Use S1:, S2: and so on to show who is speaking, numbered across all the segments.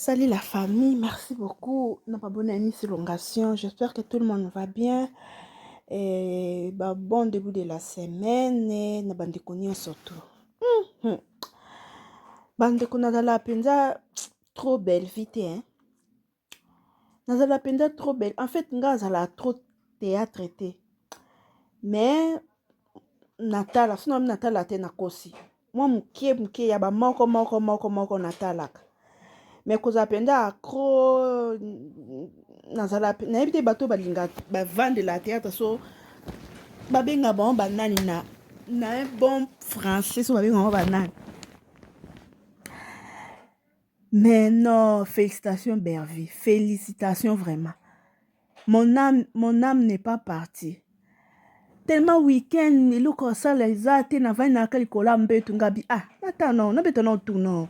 S1: Salut la famille, merci beaucoup. Na ba bonne année prolongation. J'espère que tout le monde va bien. Et bah, bon début de la semaine. Na bandeko nyonso tout. Mm -hmm. Bandeko nazala mpenza trop belle vie te hein. Nazala mpenza trop belle. En fait, nga azala trop théâtre te. Mais natala, sinon natala te nakosi. Mwa moke moke ya ba moko moko moko moko natalaka. Mais kozala mpenza accro nazala nayebi te bato balinga bavandela théâtre so babenga bango banani na na un bon français so babenga bango banani. Mais non, félicitations Bervie, félicitations vraiment. Mon âme n'est pas partie. Tellement week-end eloko asala eza te navandi naka likolo ya mbeto ngabi ah nata no nabeta no tourno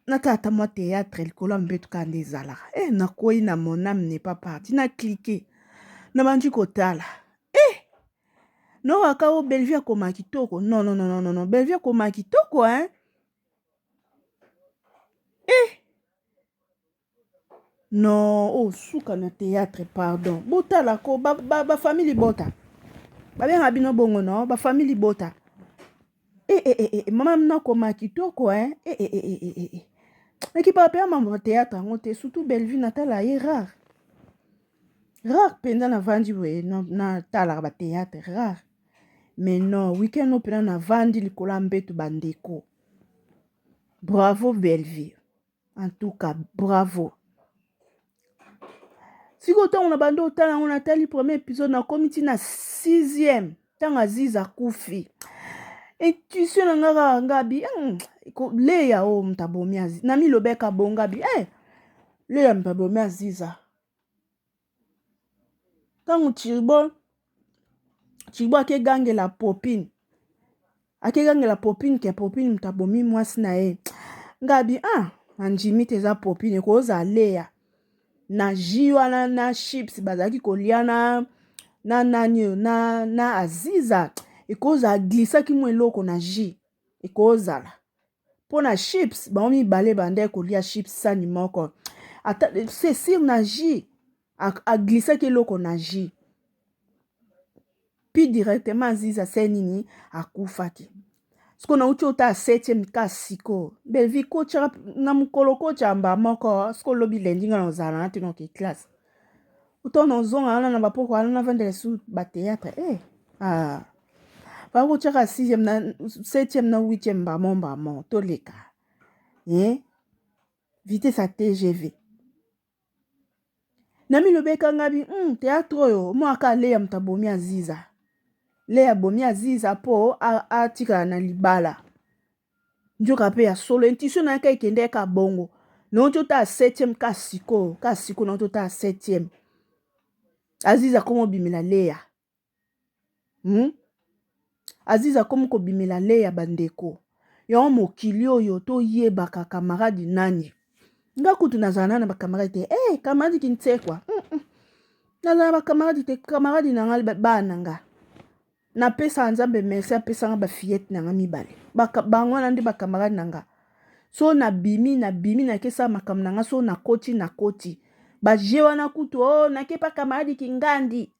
S1: nata ata mwa théâtre likolo ya mbeto kaka nde ezalaka eh nakwei na mon âme n'est pas partie na cliquer nabandi kotala eh nowaka o Bellevue akoma kitoko non non non non non Bellevue akoma kitoko hein eh non oh suka na théâtre pardon botala ko ba, ba, ba famille libota babenga bino bongo no ba famille libota eh, eh, eh, eh, mama nakoma kitoko hein eh, eh, eh, eh, eh, eh. Ekipa pe mambo ya théâtre yango te surtout Bellevue natala ye rare rare mpenza navandi boye natalaka ba théâtre rare mais non week-end oyo mpena navandi likolo ya mbeto bandeko bravo Bellevue en tout cas bravo sikoyo ntango na bandi otala yango natali premier épisode nakomi ti na sixième ntango Aziz akufi intuition na nga kaka ngabi Leya oyo moto abomi Aziz na milobeka bongabi eh, Leya moto abomi Aziza ntango Tiribo Tiribo akegangela Popine akegangela Popine ke Popine moto abomi mwasi na ye ngabi ah nandimi te eza Popine ekozala Leya na jus wana na chips bazalaki kolia na na nani oyo na, na Aziza ekozala aglisaki mwa eloko na jus ekozala mpo na chips bango mibale bandaki kolia chips sani moko ata c'est sûr na jus aglisaki eloko na jus puis directement Aziza se nini akufaki sikoyo nauti ota septième ka sikoyo Bellevue kotyaka na mokolo kotyamba moko sikoyo olobi lendi nga na ozala na te noke classe oto nozonga wana na bapoko wana navandela su batéâtre eh ah. Bakotyaka sixième na septième na huitième mbamo mbamo toleka eh? Vitesse ya TGV na milobeka ngabi théâtre oyo mwaka Leya moto abomi Aziza Leya abomi Aziza mpo atikala na libala nzoka mpe ya solo intuition na yaka ekende ka bongo nauti ota septième ka sikoyo ka sikoyo nauti ota septième Aziza akoma obimela Leya Aziza akomi kobimela Leya bandeko yango mokili oyo toyebaka camarade nani nga kutu nazala na na bacamarade te hey, camarade kintsekwa nazala na bacamarade te camarade na nga bana na nga napesaka nzambe merci apesanga bafillette na nga mibale bango wana nde bacamarade na nga so nabimi nabimi nakesala makambo na nga so nakoti nakoti baje wana kutu o oh, nakepa camarade kingandi.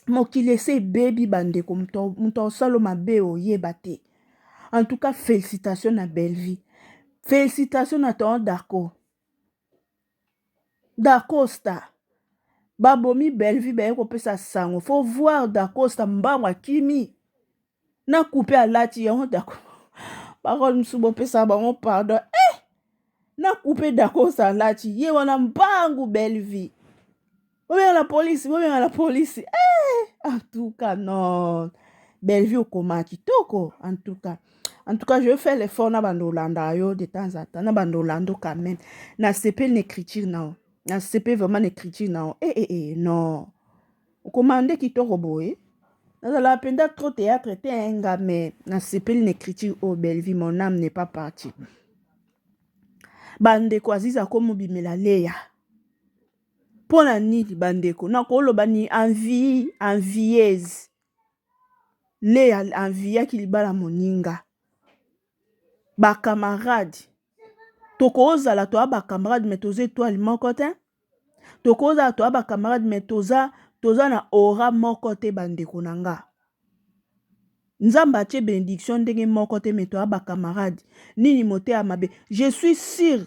S1: Mokili ese ebebi bandeko moto asala mabe oyeba te en tout cas félicitation na Bellevue félicitation na ton Darko Dacosta babomi Bellevue baye kopesa sango faut voir Dacosta mbango akimi na coupe alati yango Dako parole mosusu bopesa bango pardon eh! Na coupe Dacosta alati ye wana mbangu Bellevue bobenga na polisi bobenga na polisi eh! En tout cas non Bellevue okoma kitoko en tout cas. En tout cas je vais faire l'effort na bando olanda yo de temps en temps na bando olando quand même nasepeli na écriture na yo nasepeli vraiment na écriture na yo eh, eh, eh, non okoma nde kitoko boye nazala mpenza trop théâtre te nga mais nasepeli na écriture oyo Bellevue mon âme n'est pas partie bandeko Aziza akomobimela Leya mpo na nini bandeko nakoloba ni envie envieuse Leya enviaki libala moninga. Ba camarade tokozala toa ba camarade mais toza etoile moko te tokozala toa ba camarade mais toza toza na aura moko te bandeko na nga nzambe atie benediction ndenge moko te mais toa ba camarade nini moteya mabe je suis sur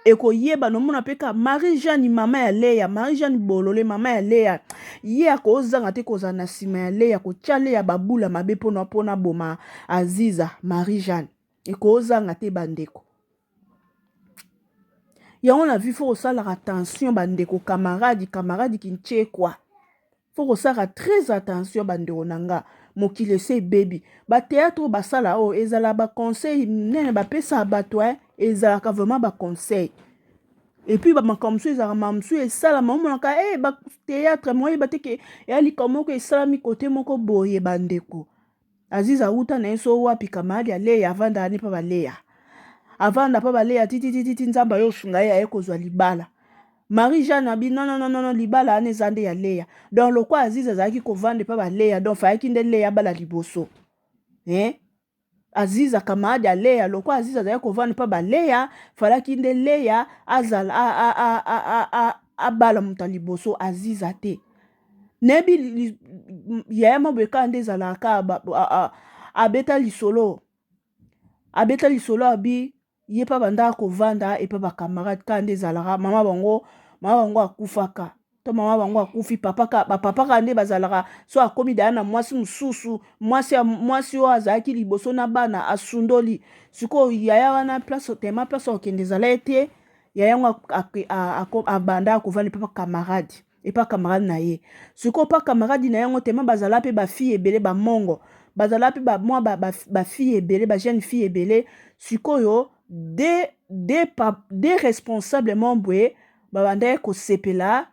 S1: ekoyebana omona mpe ka marie jeanne mama ya leya marie jeanne bolole mama ya leya ye akozanga te kozala na nsima ya leya kotya leya babula mabe mpona mpona boma aziza marie jeanne ekozanga te bandeko yango na vie fo kosalaka attention bandeko camarade camarade kinchekwa Faut kosaka très attention ba ndeko na nga mokili esi ebebi ba theatre oyo basala oyo ezala ba conseil nene bapesa bato eh ezalaka vraiment ba conseil epuis bamakambo mosusu ezalaka makambo mosusu esalama omonaka e eh, ba theatre moyeba te ke eya likambo moko esalami kote moko boye bandeko Aziza awuta na ye so wapi camarade ya Leya avandaka ne pa ba Leya avanda pa ba Leya titititi nzambe ayo osunga ye aye kozwa libala Marie Jeanne abi non non non non libala wana eza nde ya Leya donc lokwa Aziza azalaki kovanda epa ba Leya donc fayaki nde Leya abala liboso eh Aziza camarade ya Leya lokwa Aziza azalaki kovanda epa ba Leya falaki nde Leya azala a, a, a, a, a, a, abala moto ya liboso Aziza te nayebi yaya moko kaka nde ezalaka kaka abeta lisolo abeta lisolo abi ye mpe abandaka kovanda epa ba camarade kaka nde ezalaka mama bango mama bango akufaka to mama bango akufi papa ka bapapa kaka nde bazalaka so akomi daya na mwasi mosusu mwasi mwasi oyo azalaki liboso na bana asundoli sikoyo yaya wana place tema place akokende ezala ye te yaya yango abanda kovanda epa camarade epa camarade na ye sikoyo pa camarade na yango tema bazala mpe bafille ebele bamongo bazala mpe bamwa bafille ebele bajeune fille ebele sikoyo de, de, de responsablement boye babandaki kosepela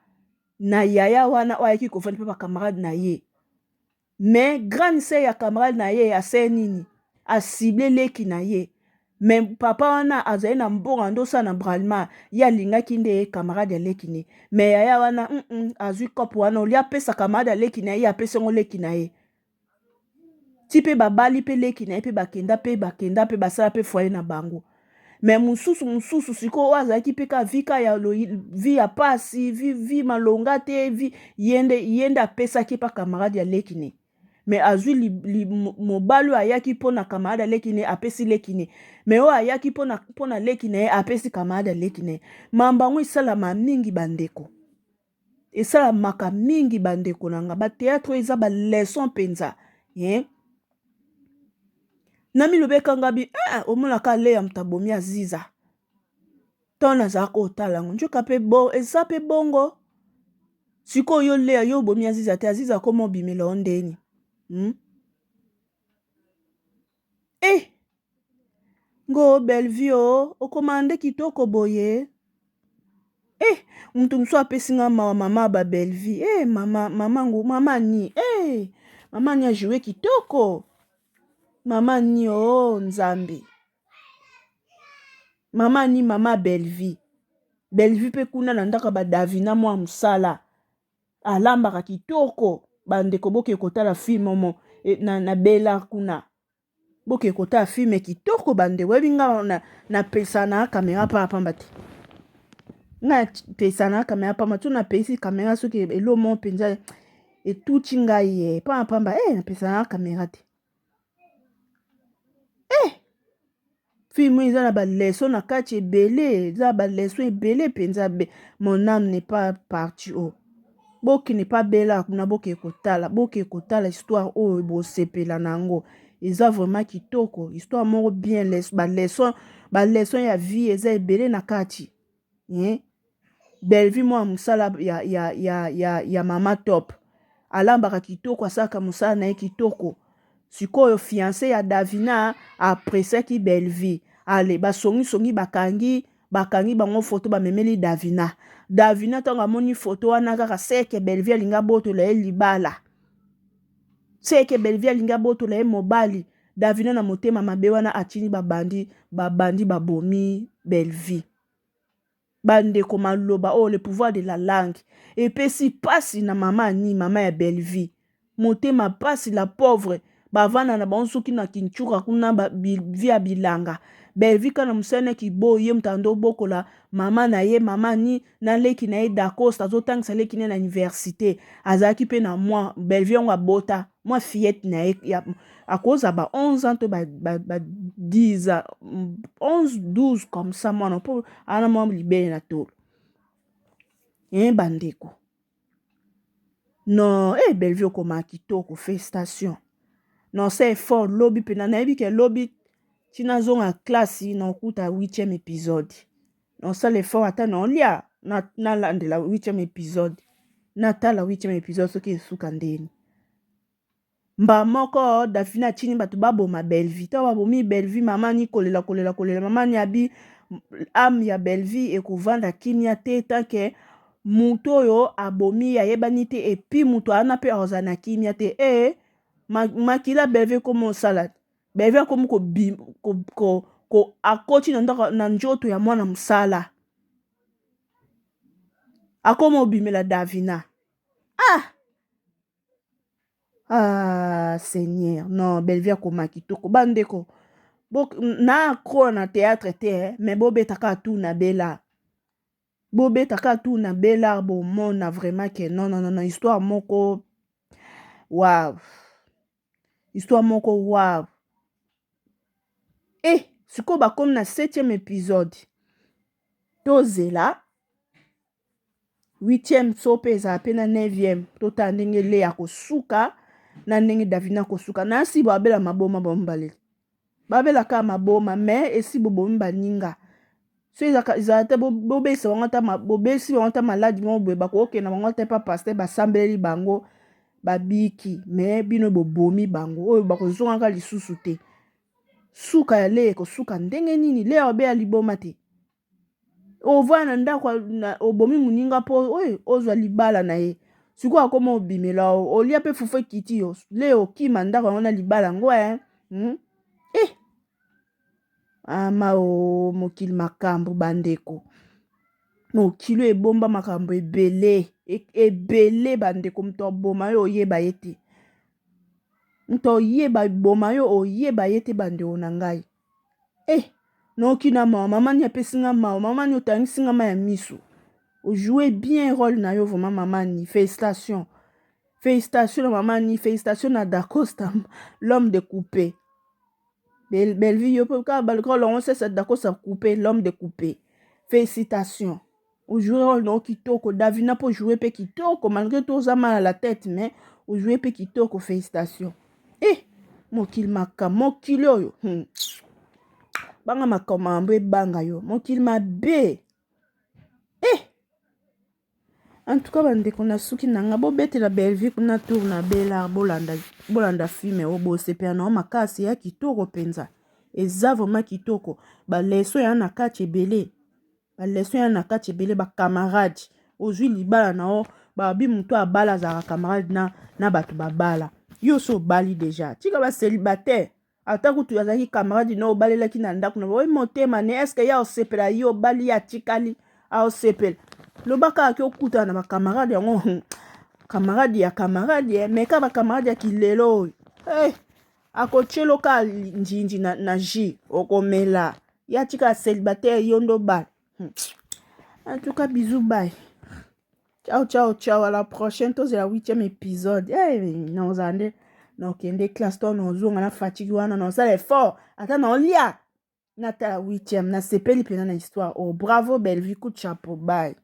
S1: na yaya wana oyo ayaki kofanda mpe bacamarade na ye Mais grande sœur ya camarade na ye asali nini? A cible leki na ye. Mais papa wana azali na mbongo ando osala na bralima ye alingaki nde camarade ya leki ne. Mais yaya wana mm -mm, azwi cope wana olie apesa camarade ya leki na ye apesi yango leki na ye. Ti mpe babali mpe leki na ye mpe bakenda mpe bakenda mpe basala mpe foyer na bango. Mais mosusu mosusu sikoyo oyo azalaki mpe ka vie ka ya vie ya pasi vie, vie malonga te vie ye nde ye nde apesaki epa camarade ya leki ne mais azwi li, li, mobali oyo ayaki mpo na camarade ya leki ne apesi leki ne mais oyo ayaki mpo na, mpo na leki na ye apesi camarade ya leki na ye mamba yango esalama mingi bandeko esalamaka mingi bandeko na nga bateatre oyo eza baleson mpenza ye namilobeka nga bi eh, omonaka leya moto abomi aziza ntango nazalaka kotala yango nzoka mpe bo eza mpe bongo sikoyo yo leya yo obomi aziza te aziza akoma obimela yo ndeni hmm? Eh! Ngo Bellevue oh, okoma nde kitoko boye. Eh, mutu mosusu apesi nga mawa mama ba Bellevue. Eh, mama mama ngo mama ni. Eh, mama ni a jouer kitoko. Mama ni oh Nzambe. Mama ni mama Bellevue. Bellevue pe kuna na ndako ba Davina mwa musala. Alambaka kitoko. Bandeko boke kotala film momo eh, na, na Bella kuna. Boke kotala film kitoko bandeko oyebi nga na, na pesa na kamera pamba pamba te nga pesa na kamera pamba to napesi kamera soki elo moko mpenza etuti ngai ye pamba pamba e eh, napesa na kamera te eh Film oyo eza na ba leçon na kati ebele eza ba leçon ebele mpenza mon âme n'est pas parti o oh. bokende pa bela kuna boke kotala boke kotala histoire oyo bosepela na yango eza vraiment kitoko histoire moko bien ba leçon ba leçon ya vie eza ebele na kati eh? Bellevue mwana mosala ya, ya, ya, ya, ya mama top alambaka kitoko asalaka mosala na ye kitoko sikoyo fiance ya Davina apresiaki Bellevue ale basongisongi bakangi bakangi bango foto bamemeli Davina Davina ntango amoni foto wana kaka seke Bellevue alingi abotola ye libala seke Bellevue alingi abotola ye mobali Davina na motema mabe wana atindi babandi babandi babomi Bellevue Bandeko maloba oyo le pouvoir de la langue epesi pasi na mama Annie mama ya Bellevue motema pasi la pauvre. Bavanda na bango soki na kintshuka kuna ba vie ya bilanga. Bellevue kaka na mosala na kiboyi ye moto ando bokola mama na ye mama ni na leki na ye Dacosta azotangisa leki na ye na universite. Azalaki pe na mwa Bellevue yango abota mwa fillette na ye ya akozala ba 11 ans to ba 10 ans 11 12 comme ça mwana mpo ana mwa libele na tolo. Eh bandeko. Non, eh Bellevue okoma kitoko, félicitations. Non, c'est fort, lobi pena nayebi ke lobi tina zonga classe na okuta 8e épisode. Non, ça l'effort ata na olia na nalandela 8e épisode. Natala 8e épisode soki esuka ndeni. Mbala moko Davina atindi bato baboma Bellevue. Ntango babomi Bellevue, mama ni kolela kolela kolela, mama ni abi ame ya Bellevue ekovanda kimia te tant que moto oyo abomi ye ayebani te epuis moto wana mpe akozala na kimia te. E makila Bellevue ekoma osala Bellevue akomi ko, ko, ko, ko akoti na ndako na nzoto ya mwana mosala akoma obimela Davina ah Ah seigneur non Bellevue akoma kitoko bandeko bo na accro na théâtre te eh, mais bobeta kaka tout na Bella bobeta kaka tout na Bella bomona vraiment que non non non histoire moko waouh histoire moko waouh eh sikoyo bakomi na 7e épisode tozela Huitième so pe ezala pe na neuvième totala ndenge Lea akosuka na ndenge Davina akosuka na si babela maboma bango mibale babela kaka maboma mais esi bobomi baninga so ezala te bobelisa bango ata bobelisi bango ata maladi moko boye bakokende bango ata epa pasteur basambeleli bango babiki mais bino bobomi bango oyo bakozongaka lisusu te suka ya Lea ekosuka ndenge nini Lea obeya liboma te ovanda na ndako obomi moninga mpo oyo ozwa libala na ye sikoyo akoma obimela olia mpe fufu ekiti yo le okima ndako yango na libala yango eh? Eh! Ama o mokili makambo bandeko mokili oyo ebomba makambo ebele ebele bandeko moto aboma yo oyeba ye te moto oyeba boma yo oyeba ye te bandeko na ngai Eh nayoki na mawa mama ni apesi nga mawa mama ni otangisi nga mayi ya misu ojoue bien role na yo vraiment mama ni félicitation félicitation na mama ni félicitation na dacosta l'homme de coupe Bellevue yo mpe kaka balika olongo sesa dacosta coupe l'homme de coupe félicitation Ojoue role na yo kitoko Davina mpe ojoue mpe kitoko malgré tout oza mal à la tête mais ojoue mpe kitoko félicitations eh mokili makambo mokili oyo Banga makambo makambo ebanga yo mokili mabe eh en tout cas bandeko na suki na nga bobetela Bellevue kuna tour na Bellard bolanda bolanda film oyo bosepela na yo makasi ya kitoko mpenza eza vraiment kitoko baleso ya na kati ebele Ba leçon ya na kati ebele ba camarade ozui libala na yo babi mutu abala azalaka camarade na, na bato babala yo so obali deja tika ba célibataire ata kutu azalaki camarade na obalelaki na ndako na oyi motema ne eske ye osepela yo obali ye atikali aosepela loba kaka ke okutana na bacamarade yango camarade ya camarade eh, mais kaka bacamarade ya kilelo oyo hey, eh, akotyelo kaka njinji na, na jus okomela Ye atika célibataire yo nde obala. En tout cas bisous bye. Ciao ciao ciao à la prochaine tozela 8e épisode. Eh naozala nde nakende classe to nazonga na fatigue wana naosala effort ata naolia natala 8e nasepeli mpena na histoire oyo. Oh, bravo Bellevue coup de chapeau bye.